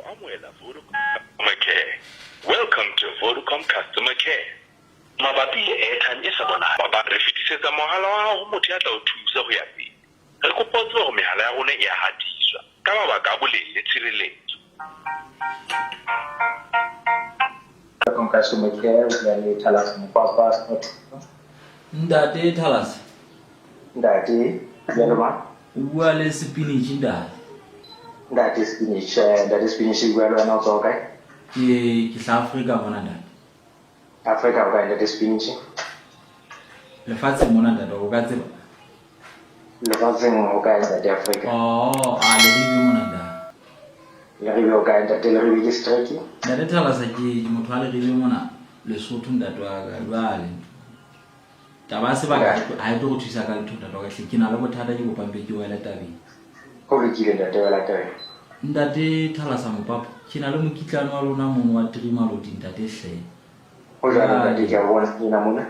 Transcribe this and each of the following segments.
Amohela Vodacom Customer Care. Welcome to Vodacom Customer Care. Mabapi le airtime e sa bonahale. Re fetisetsa mohala wa hao ho motho ya tla o thusa ho ya pele. Re kopa o tsebe hore mehala ya rona e a hatiswa ka mabaka a boleng le tshireletso. Vodacom Customer Care, o bua le Thalas Mopapa. Ntate Thalas. Ntate, bua le mang? O bua le Sepinitjhi ntate. Ntate Spinach, ntate Spinach o bua le wena o tswa kae? Ke ke hla Afrika mona ntate. Afrika o kae ntate Spinach? Lefatsheng mona ntate o ka tseba. Lefatsheng o kae ntate Afrika? Oh, a Leribe mona ntate. Leribe o kae ntate Leribe ke strike? Ntate Thalasa ke motho wa Leribe mona Lesotho ntate wa ka jwale. Taba ya sebaka ha e tlo go thusa ka letho ntate wa ka hle ke na le bothata ke kopa mpe ke wele tabeng. Ho lokile ntate wela tabeng. Ntate Thalasa Mopapa ke na le mokitlane wa lona mono wa Trimalodi ntate hle. Ho jwalo ntate ke a bona ena mona.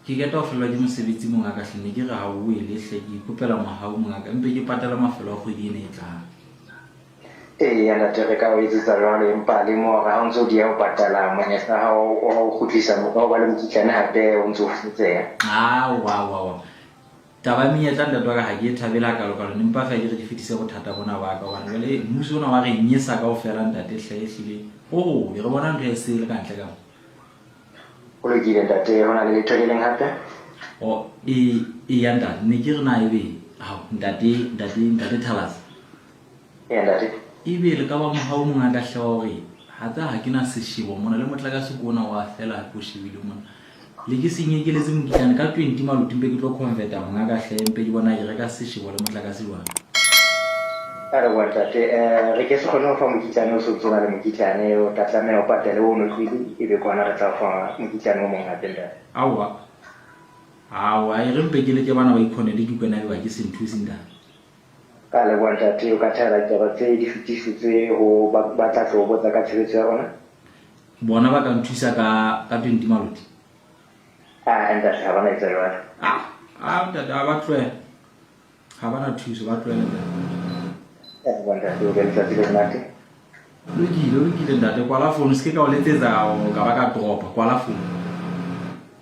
Ke qeta ho fellwa ke mosebetsi mongaka hle ne ke re ha o wele hle ke ikopela mohau mongaka mpe ke patale mafelo a kgwedi ena e tlang. Eya ntate re ka o etsetsa jwalo empa le mo hore ha o ntso o dieha ho patala monyetla wa hao wa ho kgutlisa wa ho ba le mokitlane hape o ntso o fokotseha. Aowa aowa aowa. Taba ya menyetla ntate wa ka ha ke e thabele hakalokalo ne mpa feela ke re ke fetise bothata bona ba ka hobane jwale mmuso ona wa re nyesa kaofela ntate hle ehlile ho hobe re bona ntho e sele ka ntle ka mo. Ho lokile ntate ho na le letho le leng hape? Oh e eya ntate ne ke re na ebe ao ntate ntate ntate Thalase. Eya ntate. Ebe le ka ba mohau mongaka hle wa hore ha tsa ha ke na seshebo mona le motlakase ke ona wa fela ke o shebile mona. Le ke senyekeletse mokitlane ka 20 maluti mpe ke tlo converta mongaka hle mpe ke bona ke reka seshebo le motlakase jwang. A re bua ntate, eh, re ke se kgone ho fa mokitlane o so ntso na le mokitlane, o tla tlameha o patale o no pele ebe ke hona re tla o fa mokitlane o mong hape ntate. Aowa. Aowa, e re mpe ke leke bana ba ikhonele ke utlwe na ebe ba ke se nthuse ntate. Ka leboha ntate, o ka thabela ditaba tse di fetisitswe ho ba ba tla tlo botsa ka tshebetso ya rona? Bona ba ka nthusa ka ka 20 maloti. Ah, ntate ha ba na etsa jwalo. Ah, ah ntate ha ba tlohela. Ha ba na thuso, ba tlohela ntate. Ka leboha ntate, o be letsatsi le monate. Lokile, lokile ntate, kwala phone, se ke ka o letsetsa o ka ba ka dropa, kwala phone.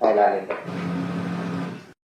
Ha e lale ntate.